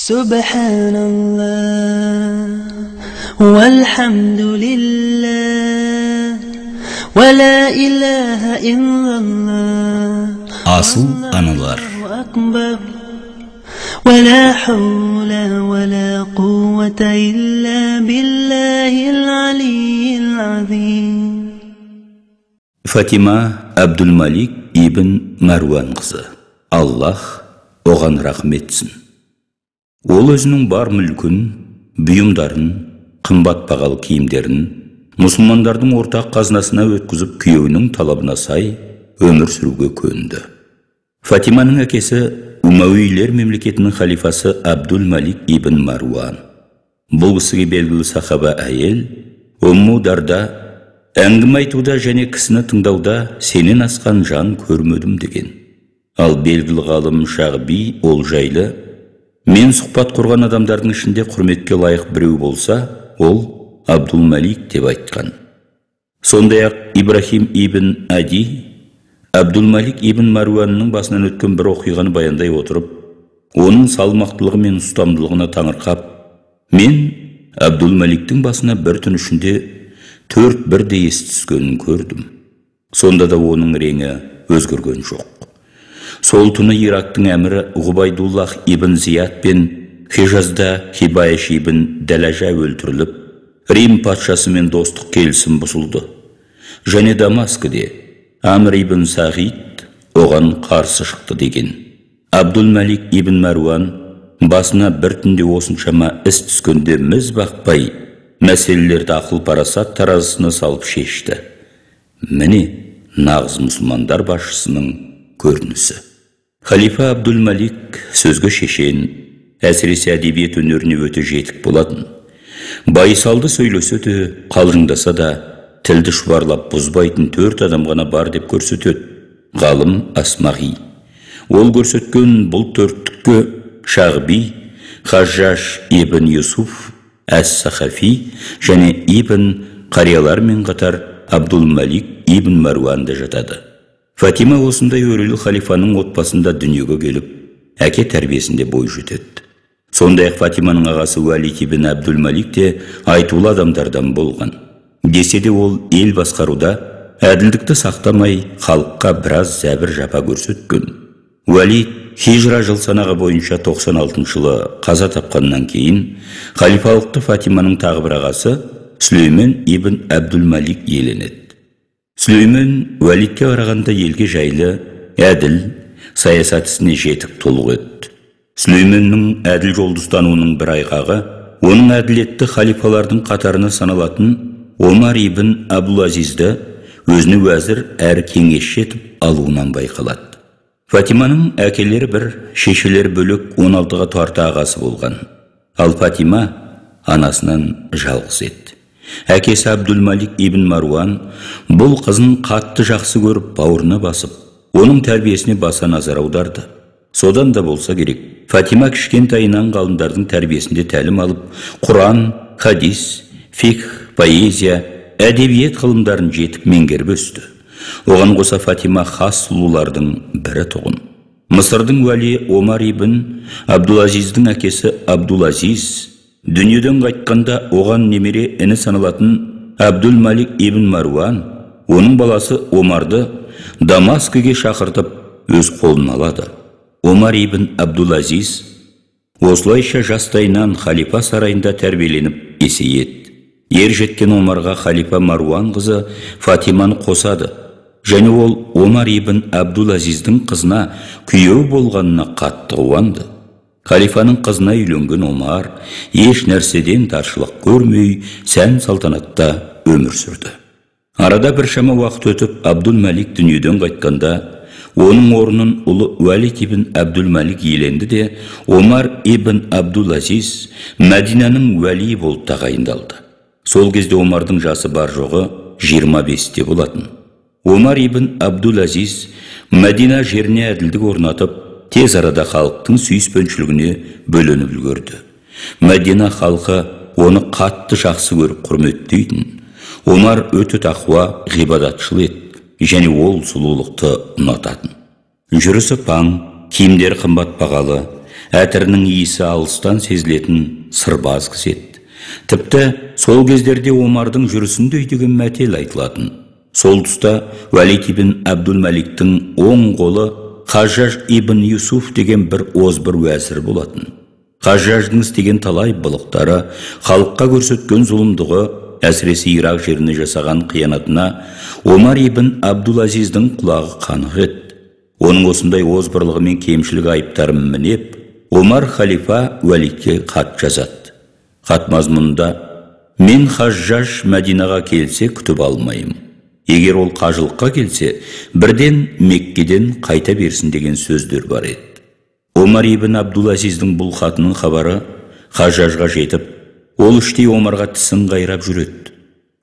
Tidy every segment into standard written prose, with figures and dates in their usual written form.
سبحان الله والحمد لله ولا إله إلا الله. Асыл аналар. أكبر ولا حول ولا قوة إلا بالله العلي العظيم. Фатима Абдулмалик ибн Маруан қызы. Аллах оған рахмет етсін. Ол өзінің бар мүлкін, бұйымдарын, қымбат бағалы киімдерін мұсылмандардың ортақ қазынасына өткізіп, күйеуінің талабына сай өмір сүруге көнді. Фатиманың әкесі Умауилер мемлекетінің халифасы Абдулмалик ибн Маруан. Бұл кісіге белгілі сахаба әйел Умму Дарда әңгіме айтуда және кісіні тыңдауда сенен асқан жан көрмедім деген. Ал белгілі ғалым Шағби ол жайлы: мен сұхбат құрған адамдардың ішінде құрметке лайық біреу болса, ол Абдулмалик деп айтқан. Сондай-ақ Ибрахим ибн Ади Абдулмалик ибн Маруанның басынан өткен бір оқиғаны баяндай отырып, оның салмақтылығы мен ұстамдылығына таңырқап, мен Абдулмаликтің басына бір түн ішінде 4 бірдей ес түскенін көрдім. Сонда да оның реңі өзгерген жоқ. Сол түні Ирактың әмірі Ғұбайдуллах ибн Зият пен Хижазда Хибайш ибн Дәләжа өлтіріліп, Рим патшасымен достық келісім бұзылды. Және Дамаскіде Амр ибн Сағид оған қарсы шықты деген. Абдулмалик ибн Маруан басына бір түнде осыншама іс түскенде міз бақпай, мәселелерді ақыл парасат таразысына салып шешті. Міне нағыз мұсылмандар басшысының көрінісі. Халифа Абдулмалик сөзге шешен, әсіресе әдебиет өнеріне өте жетік болатын. Байсалды сөйлесе де, қалжыңдаса да, тілді шұбарлап бұзбайтын 4 адам ғана бар деп көрсетеді ғалым Асмағи. Ол көрсеткен бұл төрттікке Шағби, Хажжаш ибн Юсуф, Әс-Сахафи және ибн Қариялармен қатар Абдулмалик ибн Маруан да жатады. Фатима осындай өрелі халифаның отбасында дүниеге келіп, әке тәрбиесінде бой жетеді. Сондай-ақ Фатиманың ағасы Уәлид ибн Абдулмалик те айтулы адамдардан болған. Десе де ол ел басқаруда әділдікті сақтамай, халыққа біраз зәбір жапа көрсеткен. Уәлид хижра жыл санағы бойынша 96 жылы қаза тапқаннан кейін халифалықты Фатиманың тағы бір ағасы Сүлеймен ибн Абдулмалик иеленеді. Сүлеймен Уәлидке қарағанда елге жайлы, әділ, саясат ісіне жетік тұлға еді. Сүлейменнің әділ жолды ұстануының бір айғағы, оның әділетті халифалардың қатарына саналатын Омар ибн Абдулазизді өзіне уәзір әрі кеңесші етіп алуынан байқалады. Фатиманың әкелері бір, шешелері бөлек 16-ға тарта ағасы болған. Ал Фатима анасынан жалғыз еді. Әкесі Абдулмалик ибн Маруан бұл қызын қатты жақсы көріп, бауырына басып, оның тәрбиесіне баса назар аударды. Содан да болса керек, Фатима кішкентайынан ғалымдардың тәрбиесінде тәлім алып, Құран, хадис, фикх, поэзия, әдебиет ғылымдарын жетік меңгеріп өсті. Оған қоса Фатима хас сұлулардың бірі тұғын. Мысырдың уәли Омар ибн Абдулазиздің әкесі Абдулазиз дүниеден қайтқанда оған немере іні саналатын Абдулмалик ибн Маруан оның баласы Омарды Дамаскіге шақыртып өз қолына алады. Омар ибн Абдулазиз осылайша жастайынан халифа сарайында тәрбиеленіп есейеді. Ер жеткен Омарға халифа Маруан қызы Фатиманы қосады. Және ол Омар ибн Абдулазиздің қызына күйеу болғанына қатты қуанды. Халифаның қызына үйленген Омар еш нәрседен таршылық көрмей, сән салтанатта өмір сүрді. Арада біршама уақыт өтіп, Абдулмалик дүниеден қайтқанда, оның орнын ұлы Уәлид ибн Абдулмалик иеленді де, Омар ибн Абдулазиз Мәдинаның уәлиі болып тағайындалды. Сол кезде Омардың жасы бар жоғы 25-те болатын. Омар ибн Абдулазиз Мәдина жеріне әділдік орнатып, тез арада халықтың сүйіспеншілігіне бөленіп үлгерді. Мәдина халқы оны қатты жақсы көріп құрметтейтін. Омар өте тақуа, ғибадатшыл еді және ол сұлулықты ұнататын. Жүрісі паң, киімдері қымбат бағалы, Әтірінің иісі алыстан сезілетін сырбаз кісі еді. Тіпті сол кездерде Омардың жүрісіндей деген мәтел айтылатын. Сол тұста Уәлид ибн Абдул-Мәликтің оң қолы Хажжаж ибн Юсуф деген бір озбыр уәзір болатын. Хажжаждың істеген талай былықтары, халыққа көрсеткен зұлымдығы, әсіресе Ирак жеріне жасаған қиянатына Омар ибн Абдул-Азиздің құлағы қанық еді. Оның осындай озбырлығы мен кемшілік айыптарын мінеп, Омар халифа Уәлидке хат жазады. Хат мазмұнында: «Мен Хажжаж Мәдинаға келсе күтіп алмаймын. Егер ол қажылыққа келсе, бірден Меккеден қайта берсін» деген сөздер бар еді. Омар ибн Абдул-Азиздің бұл хатының хабары Хажжажға жетіп, ол іштей Омарға тісін қайрап жүреді.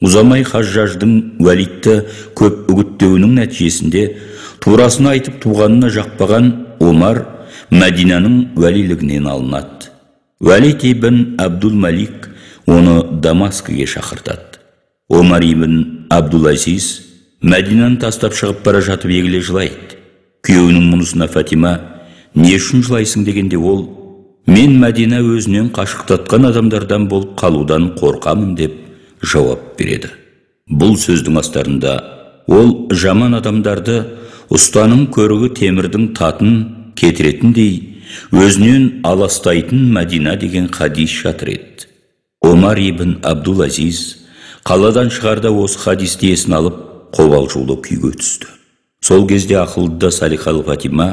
Ұзамай Хажжаждың Уәлидті көп үгіттеуінің нәтижесінде турасын айтып туғанына жақпаған Омар Мәдинаның уәлилігінен алынады. Уәлид ибн Абдул-Малик оны Дамаскіге шақыртады. Омар ибн Абдул-Азиз Мәдинаны тастап шығып бара жатып егіле жылайды. Күйеуінің мұнысына Фатима: «Не үшін жылайсың?» дегенде ол: «Мен Мәдина өзінен қашықтатқан адамдардан болып қалудан қорқамын» деп жауап береді. Бұл сөздің астарында ол жаман адамдарды ұстаның көрігі темірдің татын кетіретіндей өзінен аластайтын Мәдина деген хадис жатыр еді. Омар ибн Абдул-Азиз қаладан шығарда осы хадисті есіне алып, қобалжулы күйге түсті. Сол кезде ақылды да салиқалы Фатима: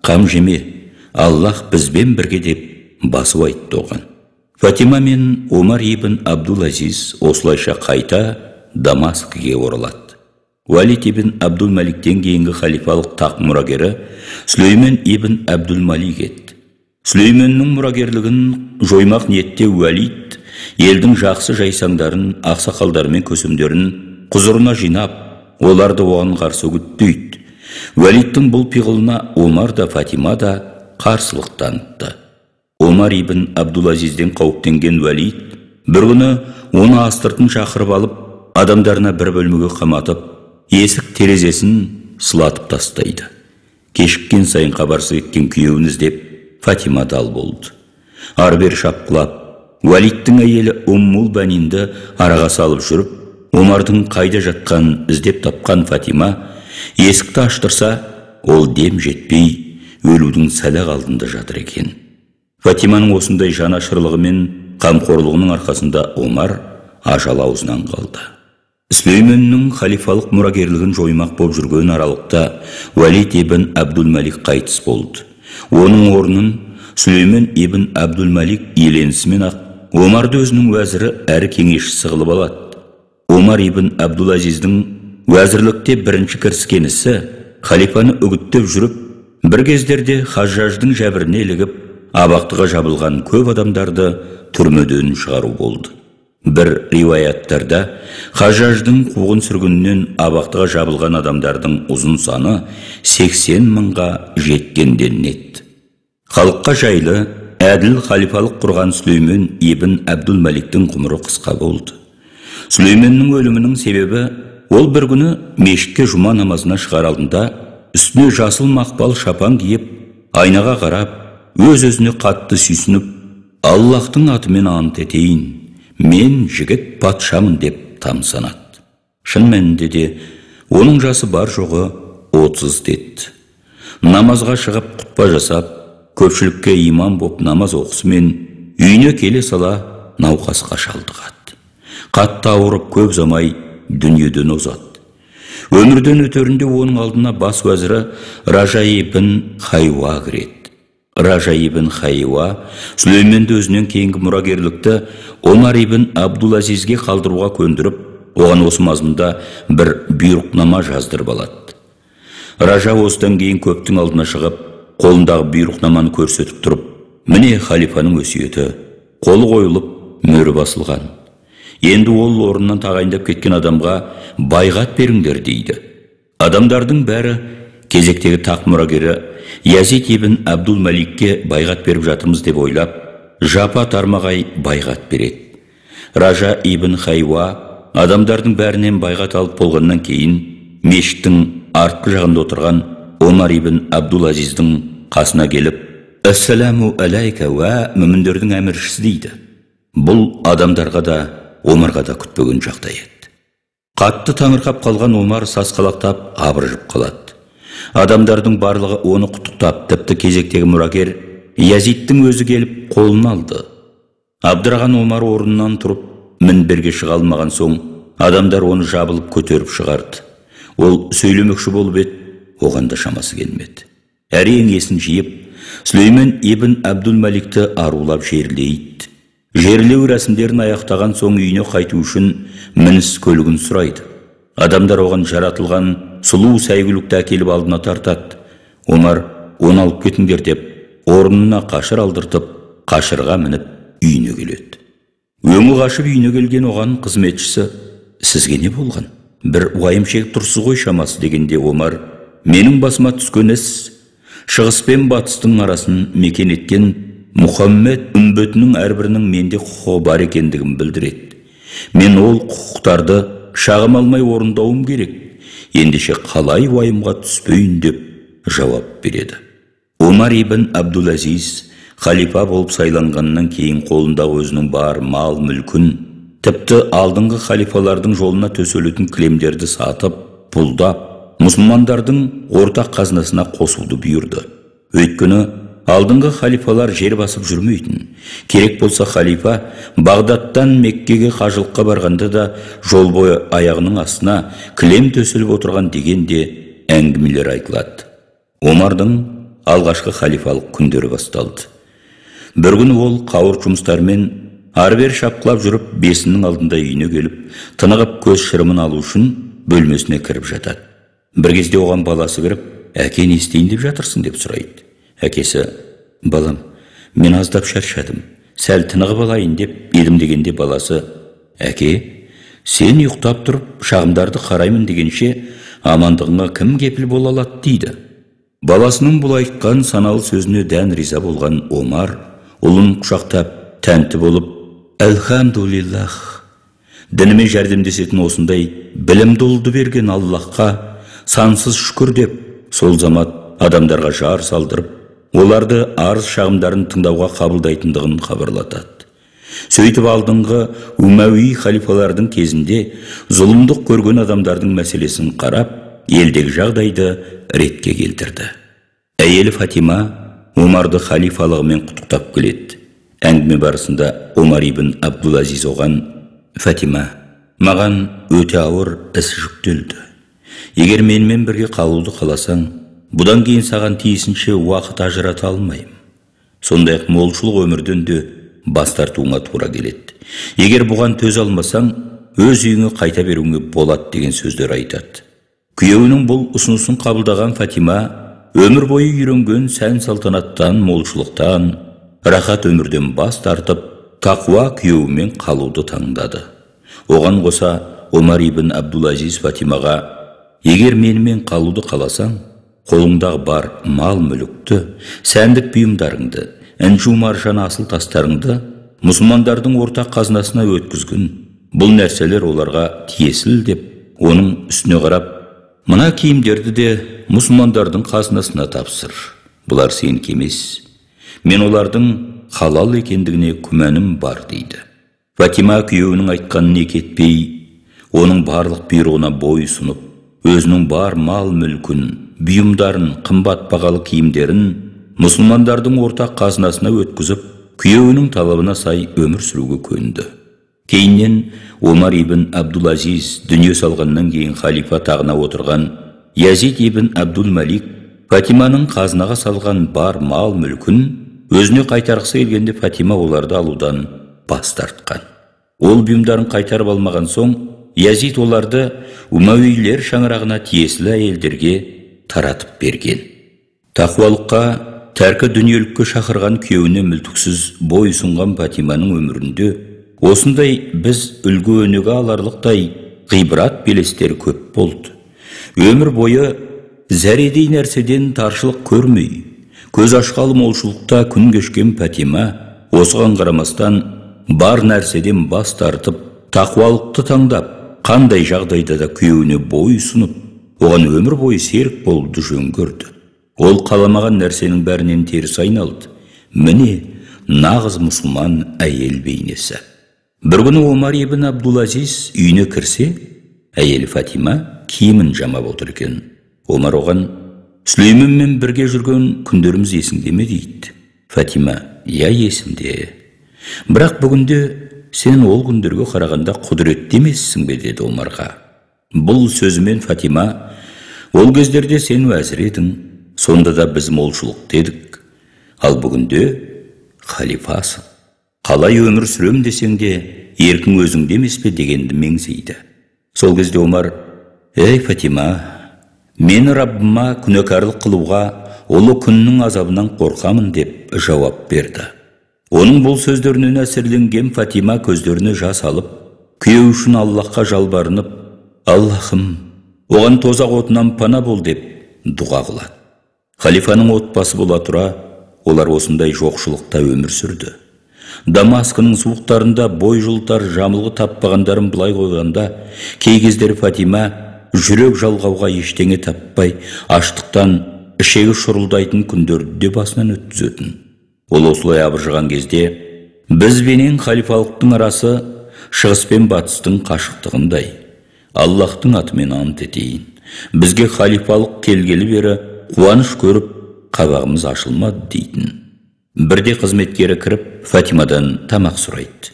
«Қам жеме, Аллах бізбен бірге» деп басып айтты оған. Фатима мен Омар ибн Абдул-Азиз осылайша қайта Дамаскіге оралады. Уәлид ибн Абдул-Мәликтен кейінгі халифалық тақ мұрагері Сүлеймен ибн Абдул-Малик еді. Сүлейменнің мұрагерлігін жоймақ ниетте Уәлид елдің жақсы жайсаңдарын, ақсақалдары мен көсемдерін құзырына жинап, оларды оған қарсы үгіттейді. Уәлидтің бұл пиғылына Омар да Фатима да қарсылық танытты. Омар ибн Абдул-Азизден қауіптенген Уәлид бір күні оны астыртын шақырып алып, адамдарына бір бөлмеге қаматып, есік терезесін сылатып тастайды. Кешіккен сайын хабарсыз кеткен күйеуін іздеп Фатима дал болды. Ары-бері шапқылап, Уәлидтің әйелі Уммул Бәнинді араға салып жүріп, Омардың қайда жатқанын іздеп тапқан Фатима есікті аштырса, ол дем жетпей өлудің сәл-ақ алдында жатыр екен. Фатиманың осындай жанашырлығы мен қамқорлығының арқасында Омар ажал аузынан қалды. Сүлейменнің халифалық мұрагерлігін жоймақ боп жүрген аралықта Уәлид ибн Абдул-Малик қайтыс болды. Оның орнын Сүлеймен ибн Абдул-Малик иеленісімен ақ Омарды өзінің уәзірі әрі кеңесшісі қылып алады. Омар ибн Абдул-Азиздің уәзірлікте бірінші кіріскен ісі халифаны үгіттеп жүріп, бір кездерде Хажжаждың жәбіріне ілігіп, абақтыға жабылған көп адамдарды түрмеден шығару болды. Бір риwаяттарда Хажжаждың қуғын сүргінінен абақтыға жабылған адамдардың ұзын саны 80 мыңға жеткен делінеді. Халыққа жайлы, әділ халифалық құрған Сүлеймен ибн Абдул-Маликтің ғұмыры қысқа болды. Сүлейменнің өлімінің себебі ол бір күні мешітке жұма намазына шығар алдында үстіне жасыл мақпал шапан киіп, айнаға қарап, өз-өзіне қатты сүйсініп, «Аллахтың атымен ант етейін, мен жігіт патшамын» деп тамсанады. Шын мәнінде де оның жасы бар жоғы 30 деді. Намазға шығып құтпа жасап, көпшілікке имам боп намаз оқысымен үйіне келе сала науқасқа шалдығады. Қатты ауырып көп ұзамай дүниеден озады. Өмірден өтерінде оның алдына бас уәзірі Ража ибн Хайуа кіреді. Ража ибн Хайуа Сүлейменді өзінен кейінгі мұрагерлікті Омар ибн Абдул-Азизге қалдыруға көндіріп, оған осы мазмұнда бір бұйрықнама жаздырып алады. Ража осыдан кейін көптің алдына шығып, қолындағы бұйрықнаманы көрсетіп тұрып, «Міне халифаның өсиеті, қолы қойылып, мөрі басылған. Енді ол орнынан тағайындап кеткен адамға байғат беріңдер» дейді. Адамдардың бәрі кезектегі тақ мұрагері Язид ибн Абдул-Маликке байғат беріп жатырмыз деп ойлап, жапа тармағай байғат береді. Ража ибн Хайуа адамдардың бәрінен байғат алып болғаннан кейін мешіттің артқы жағында отырған Омар ибн Абдул-Азиздің қасына келіп, «Ассаламу алайка уә мүміндердің әміршісі» дейді. Бұл адамдарға да, Омарға да күтпеген жағдай еді. Қатты таңырқап қалған Омар сасқалақтап, абыржып қалады. Адамдардың барлығы оны құттықтап, тіпті кезектегі мұрагер Язидтің өзі келіп қолын алды. Абдыраған Омар орнынан тұрып, мінберге шыға алмаған соң, адамдар оны жабылып көтеріп шығарды. Ол сөйлемекші болып еді, оған да шамасы келмеді. Әрең есін жиып, Сүлеймен ибн Абдул-Маликті арулап жерлейді. Жерлеу рәсімдерін аяқтаған соң үйіне қайту үшін мініс көлігін сұрайды. Адамдар оған жаратылған сұлу сәйгүлікті әкеліп алдына тартады. Омар оны алып кетіңдер деп, орнына қашыр алдыртып, қашырға мініп үйіне келеді. Өңі қашып үйіне келген оған қызметшісі: «Сізге не болған? Бір уайым шегіп тұрсыз ғой шамасы» дегенде Омар: «Менің басыма түскен іс шығыс пен батыстың арасын мекен еткен Мұхаммед үмбетінің әрбірінің менде құқығы бар екендігін білдіреді. Мен ол құқықтарды шағым алмай орындауым керек. Ендеше қалай уайымға түспейін» деп жауап береді. Омар ибн Абдул-Азиз халифа болып сайланғаннан кейін қолындағы өзінің бар мал мүлкін, тіпті алдыңғы халифалардың жолына төселетін кілемдерді сатып, пұлдап, мұсылмандардың ортақ қазынасына қосуды бұйырды. Өйткені алдыңғы халифалар жер басып жүрмейтін. Керек болса халифа Бағдаттан Меккеге қажылыққа барғанда да жол бойы аяғының астына кілем төселіп отырған деген де әңгімелер айтылады. Омардың алғашқы халифалық күндері басталды. Бір күні ол қауырт жұмыстармен ары-бері шапқылап жүріп, бесінің алдында үйіне келіп, тынығып көз шырымын алу үшін бөлмесіне кіріп жатады. Бір кезде оған баласы кіріп, «Әке, не істейін деп жатырсың?» деп сұрайды. Әкесі: «Балам, мен аздап шаршадым, сәл тынығып алайын деп едім» дегенде баласы: «Әке, сен ұйықтап тұрып шағымдарды қараймын дегенше амандығыңа кім кепіл бола алады?» дейді. Баласының бұл айтқан саналы сөзіне дән риза болған Омар ұлын құшақтап тәнті болып: «Әлхамдулиллах, дініме жәрдемдесетін осындай білімді ұлды берген Аллаһқа сансыз шүкір» деп сол замат адамдарға жар салдырып, оларды арыз шағымдарын тыңдауға қабылдайтындығын хабарлатады. Сөйтіп алдыңғы Умәуи халифалардың кезінде зұлымдық көрген адамдардың мәселесін қарап, елдегі жағдайды ретке келтірді. Әйелі Фатима Омарды халифалығымен құттықтап келеді. Әңгіме барысында Омар ибн Абдул-Азиз оған: «Фатима, маған өте ауыр іс жүктелді. Егер менімен бірге қалуды қаласаң, бұдан кейін саған тиісінше уақыт ажырата алмаймын. Сондай-ақ молшылық өмірден де бас тартуыңа тура келеді. Егер бұған төзе алмасаң, өз үйіңе қайта беруіңе болады» деген сөздер айтады. Күйеуінің бұл ұсынысын қабылдаған Фатима өмір бойы үйренген сән салтанаттан, молшылықтан, рахат өмірден бас тартып, тақуа күйеуімен қалуды таңдады. Оған қоса Омар ибн Абдул-Азиз Фатимаға: «Егер менімен қалуды қаласаң, қолыңдағы бар мал-мүлікті, сәндік бұйымдарыңды, інжу маржан асыл тастарыңды мұсылмандардың ортақ қазынасына өткізгін. Бұл нәрселер оларға тиесілі» деп, оның үстіне қарап: «Мына киімдерді де мұсылмандардың қазынасына тапсыр. Бұлар сенікі емес. Мен олардың халал екендігіне күмәнім бар» дейді. Фатима күйеуінің айтқанын екі етпей, оның барлық бұйрығына бой ұсынып, өзінің бар мал-мүлкін, бұйымдарын, қымбат бағалы киімдерін мұсылмандардың ортақ қазынасына өткізіп, күйеуінің талабына сай өмір сүруге көнді. Кейіннен Омар ибн Абдул-Азиз дүние салғаннан кейін халифа тағына отырған Язид ибн Абдул-Малик Фатиманың қазынаға салған бар мал-мүлкін өзіне қайтарғысы келгенде Фатима оларды алудан бас тартқан. Ол бұйымдарын қайтарып алмаған соң, Язид оларды Умәуилер шаңырағына тиесілі әйелдерге таратып берген. Тақуалыққа, тәркі дүниелікке шақырған күйеуіне мүлтіксіз бой ұсынған Фатиманың өмірінде осындай біз үлгі өнеге аларлықтай ғибрат белестері көп болды. Өмір бойы зәредей нәрседен таршылық көрмей, көз ашқалы молшылықта күн кешкен Фатима осыған қарамастан бар нәрседен бас тартып, тақуалықты таңдап, қандай жағдайда да күйеуіне бой ұсынып, оған өмір бойы серік болуды жөн көрді. Ол қаламаған нәрсенің бәрінен теріс айналды. Міне, нағыз мұсылман әйел бейнесі. Бір күні Омар ибн Абдулазиз үйіне кірсе, әйелі Фатима киімін жамап отыр екен. Омар оған: «Сүлейменмен бірге жүрген күндеріміз есіңде ме?» дейді. Фатима: «Иә, есімде. Бірақ бүгінде сен ол күндерге қарағанда құдіретті емессің бе?» деді Омарға. Бұл сөзімен Фатима: «Ол кездерде сен уәзір едің, сонда да біз молшылық дедік. Ал бүгінде халифасың. Қалай өмір сүрем десең де, еркің өзіңде емес пе?» дегенді меңзейді. Сол кезде Омар: «Ей, Фатима, мен Раббыма күнәкарлық қылуға ұлы күннің азабынан қорқамын», деп жауап берді. Оның бұл сөздерінен әсерленген Фатима көздеріне жас алып, күйеуі үшін Аллахқа жалбарынып: «Аллахым, оған тозақ отынан пана бол», деп дұға қылады. Халифаның отбасы бола тұра, олар осындай жоқшылықта өмір сүрді. Дамаскының суықтарында бой жылытар жамылғы таппағандарын былай қойғанда, кей кездері Фатима жүрек жалғауға ештеңе таппай, аштықтан ішегі шұрылдайтын күндерді де басынан өткізетін. Ол осылай абыржыған кезде, біз бенен халифалықтың арасы шығыс пен батыстың қашықтығындай. Аллахтың атымен ант етейін, бізге халифалық келгелі бері қуаныш көріп, қабағымыз ашылмады, дейтін. Бірде қызметкері кіріп, Фатимадан тамақ сұрайды.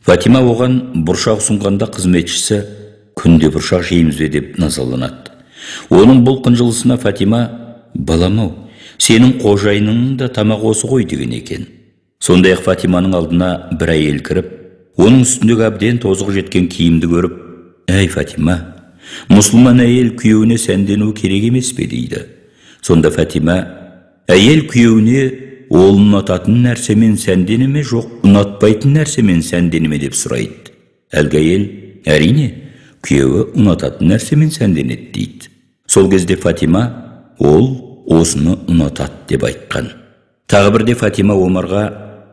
Фатима оған бұршақ ұсынғанда қызметшісі: «Күнде бұршақ жейміз бе?» деп назаланады. Оның бұл қынжылысына Фатима: «Балам-ау, сенің қожайыныңның да тамағы осы ғой», деген екен. Сондай-ақ Фатиманың алдына бір әйел кіріп, оның үстіндегі әбден тозығы жеткен киімді көріп: «Әй, Фатима, мұсылман әйел күйеуіне сәндену керек емес пе?» дейді. Сонда Фатима: «Әйел күйеуіне ол ұнататын нәрсемен сәндене ме, жоқ ұнатпайтын нәрсемен сәндене ме?» деп сұрайды. Әлгі әйел: «Әрине, күйеуі ұнататын нәрсемен сәнденеді», дейді. Сол кезде Фатима: «Ол осыны ұнатады», деп айтқан. Тағы бірде Фатима Омарға: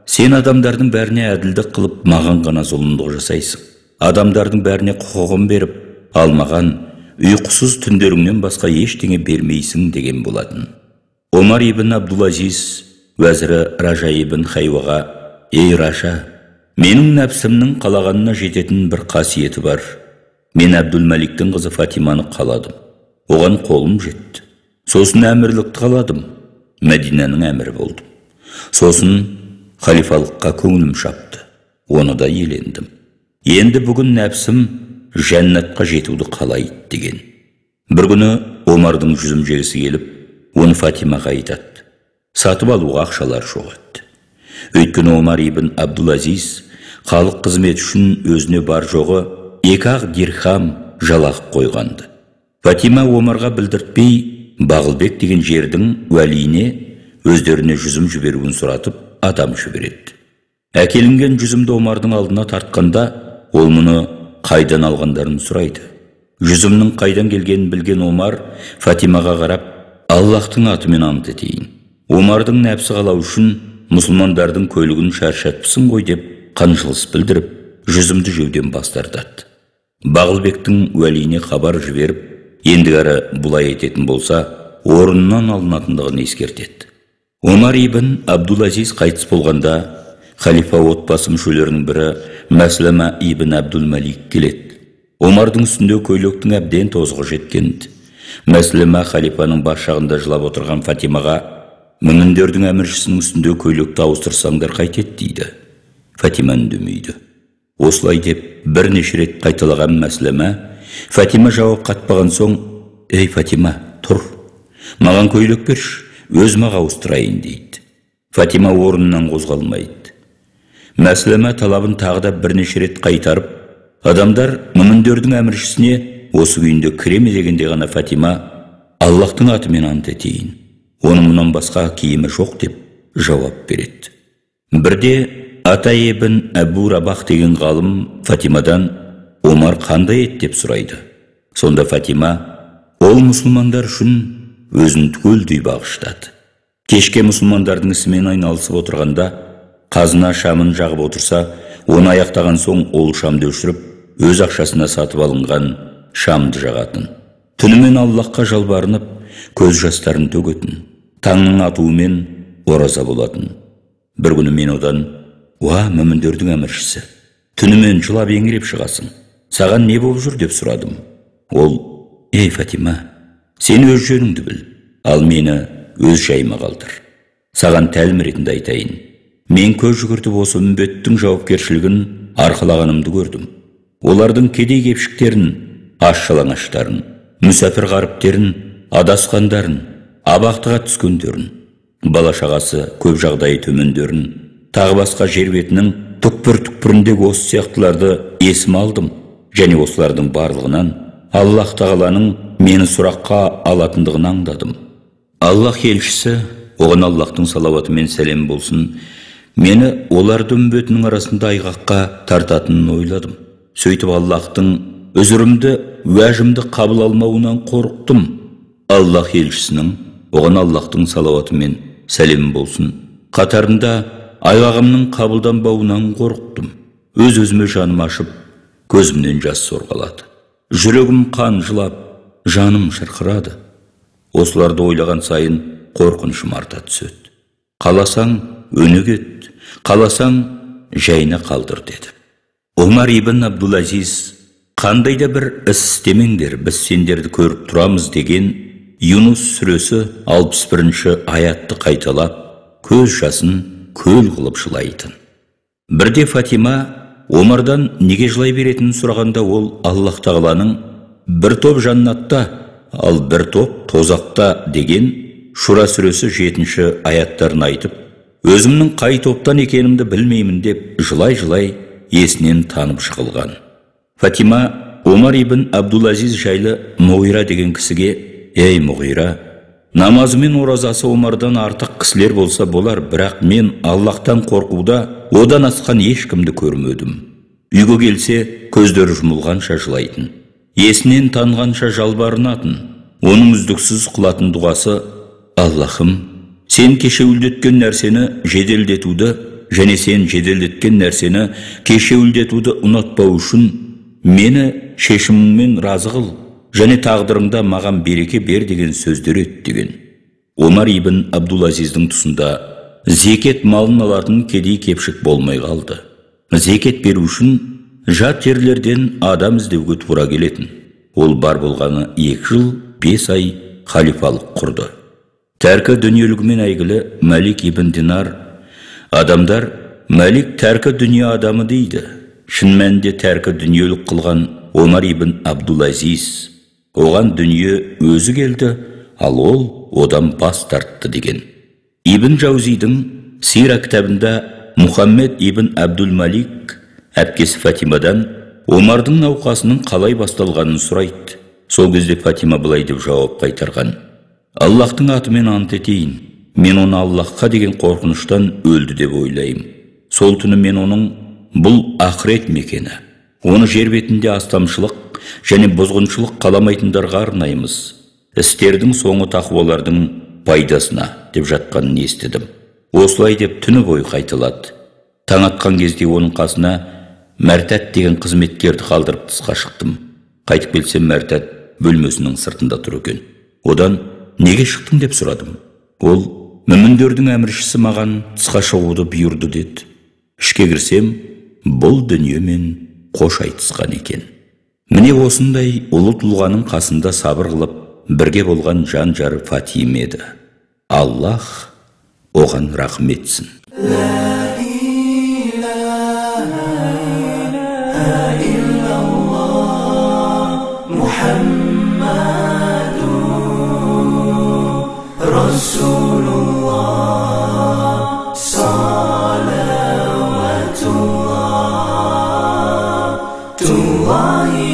«Сен адамдардың бәріне әділдік қылып, маған ғана зұлымдық жасайсың. Адамдардың бәріне құқығын беріп, ал маған ұйқысыз түндеріңнен басқа ештеңе бермейсің», деген болатын. Омар ибн Абдулазиз уәзірі Ража ибн Хайуаға: «Ей, Ража, менің нәпсімнің қалағанына жететін бір қасиеті бар. Мен Әбдулмаликтің қызы Фатиманы қаладым, оған қолым жетті. Сосын әмірлікті қаладым, Мәдинаның әмірі болдым. Сосын халифалыққа көңілім шапты, оны да иелендім. Енді бүгін нәпсім жәннатқа жетуді қалайды», деген. Бір күні Омардың жүзім жегісі келіп, оны Фатимаға айтады. Сатып алуға ақшалар жоқ еді. Өйткені Омар ибн Абдулазиз халық қызметі үшін өзіне бар жоғы 2 дирхам жалақы қойғанды. Фатима Омарға білдіртпей Бағылбек деген жердің уәлиіне өздеріне жүзім жіберуін сұратып, адам жібереді. Әкелінген жүзімді Омардың алдына тартқанда, ол мұны қайдан алғандарын сұрайды. Жүзімнің қайдан келгенін білген Омар Фатимаға қарап: «Аллахтың атымен ант етейін, Омардың нәпсі қалау үшін мұсылмандардың көлігін шаршатпысың ғой», деп қынжылыс білдіріп, жүзімді жеуден бас тартады. Бағылбектің уәлиіне хабар жіберіп, ендігәрі бұлай ететін болса, орнынан алынатындығын ескертеді. Омар ибн Абдулазиз қайтыс болғанда, халифа отбасы мүшелерінің бірі Мәсләмә ибн Абдулмалик келеді. Омардың үстінде көйлектің әбден тозығы жеткен. Мәсләмә халифаның бас жағында жылап отырған Фатимаға: «Мүміндердің әміршісінің үстінде көйлекті ауыстырсаңдар қайтеді», дейді. Фатима үндемейді. Осылай деп бірнеше рет қайталаған Мәсләмә Фатима жауап қатпаған соң: «Ей, Фатима, тұр, маған көйлек берші, өзім-ақ ауыстырайын», дейді. Фатима орнынан қозғалмайды. Мәсләмә талабын тағы да бірнеше рет қайтарып, адамдар мүміндердің әміршісіне осы күйінде кіре ме дегенде ғана Фатима: «Аллахтың атымен ант етейін, оның мұнан басқа киімі жоқ», деп жауап береді. Бірде Ата ибн Әбу Рабах деген ғалым Фатимадан: «Омар қандай еді?» деп сұрайды. Сонда Фатима: «Ол мұсылмандар үшін өзін түгелдей бағыштады. Кешке мұсылмандардың ісімен айналысып отырғанда, қазына шамын жағып отырса, оны аяқтаған соң ол шамды өшіріп, өз ақшасына сатып алынған шамды жағатын. Түнімен Аллахқа жалбарынып, көз жастарын төгетін, таңның атуымен ораза болатын. Бір күні мен одан: «Уа, мүміндердің әміршісі, түнімен жылап еңіреп шығасың, саған не болып жүр?» деп сұрадым. Ол: «Ей, Фатима, сен өз жөніңді біл, ал мені өз жайыма қалдыр. Саған тәлім ретінде айтайын. Мен көз жүгіртіп осы үмбеттің жауапкершілігін арқалағанымды көрдім. Олардың кедей кепшіктерін, аш жалаңаштарын, мүсәпір ғаріптерін, адасқандарын, абақтыға түскендерін, бала шағасы көп жағдайы төмендерін, тағы басқа жер бетінің түкпір-түкпіріндегі осы сияқтыларды есіме алдым және осылардың барлығынан Аллах тағаланың мені сұраққа алатындығын аңдадым. Аллах елшісі, оған Аллахтың салауаты мен сәлемі болсын, мені оларды үмбетінің арасында айғаққа тартатынын ойладым. Сөйтіп Аллахтың үзірімді, уәжімді қабыл алмауынан қорықтым. Аллах елшісінің, оған Аллахтың салауаты мен сәлемі болсын, қатарында айғағымның қабылданбауынан қорықтым. Өз-өзіме жаным ашып, көзімнен жас сорғалады. Жүрегім қан жылап, жаным шырқырады. Осыларды ойлаған сайын қорқынышым арта түседі. Қаласаң өнеге ет, қаласаң жайына қалдыр деді. Омар ибн Абдулазиз: «Қандай да бір іс істемеңдер, біз сендерді көріп тұрамыз» деген Юнус сүресі 61-ші аятты қайталап, көз жасын көл қылып жылайтын. Бірде Фатима Омардан неге жылай беретінін сұрағанда, ол Аллах тағаланың бір топ жаннатта, ал бір топ тозақта деген Шура сүресі 7-ші аяттарын айтып, өзімнің қай топтан екенімді білмеймін деп жылай-жылай есінен танып жығылған. Фатима Омар ибн Абдулазиз жайлы Мұғира деген кісіге: «Ей, Мұғира, намазы мен оразасы Омардан артық кісілер болса болар, бірақ мен Аллахтан қорқуда одан асқан ешкімді көрмедім. Үйге келсе, көздері жұмылғанша жылайтын, есінен танғанша жалбарынатын. Оның үздіксіз қылатын дұғасы: Аллахым, сен кешеуілдеткен нәрсені жеделдетуді және сен жеделдеткен нәрсені кешеуілдетуді ұнатпау үшін мені шешіміңмен разы қыл және тағдырыңда маған береке бер» деген сөздер еді деген. Омар ибн Абдулазиздің тұсында зекет малын алатын кедей кепшік болмай қалды. Зекет беру үшін жат жерлерден адам іздеуге тура келетін. Ол бар болғаны 2 жыл 5 ай халифалық құрды. Тәркі дүниелігімен әйгілі Мәлик ибн Динар: «Адамдар Мәлик тәркі дүние адамы дейді. Шын мәнінде тәркі дүниелік қылған Омар ибн Абдулазиз. Оған дүние өзі келді, ал ол одан бас тартты» деген. Ибн Жаузидің Сира кітабында Мұхаммед ибн Абдул-Малик әпкесі Фатимадан Омардың науқасының қалай басталғанын сұрайды. Сол кезде Фатима былай деп жауап қайтарған: «Аллахтың атымен ант етейін, мен оны Аллахқа деген қорқыныштан өлді деп ойлаймын. Сол түні мен оның бұл ақырет мекені, оны жер бетінде астамшылық және бұзғыншылық қаламайтындарға арнаймыз. Істердің соңы тақуалардың пайдасына» деп жатқанын естідім. Осылай деп түні бойы қайталады. Таң атқан кезде оның қасына Мәртәт деген қызметкерді қалдырып тысқа шықтым. Қайтып келсем, Мәртәт бөлмесінің сыртында тұр екен. Одан неге шықтың деп сұрадым. Ол: «Мүміндердің әміршісі маған тысқа шығуды бұйырды» деді. Ішке кірсем, бұл дүниемен қош айтысқан екен. Міне осындай ұлы тұлғаның қасында сабыр қылып бірге болған жан жары Фатима еді. Аллах оған рахым етсін. Rasulullah, salawatullah, tullahi.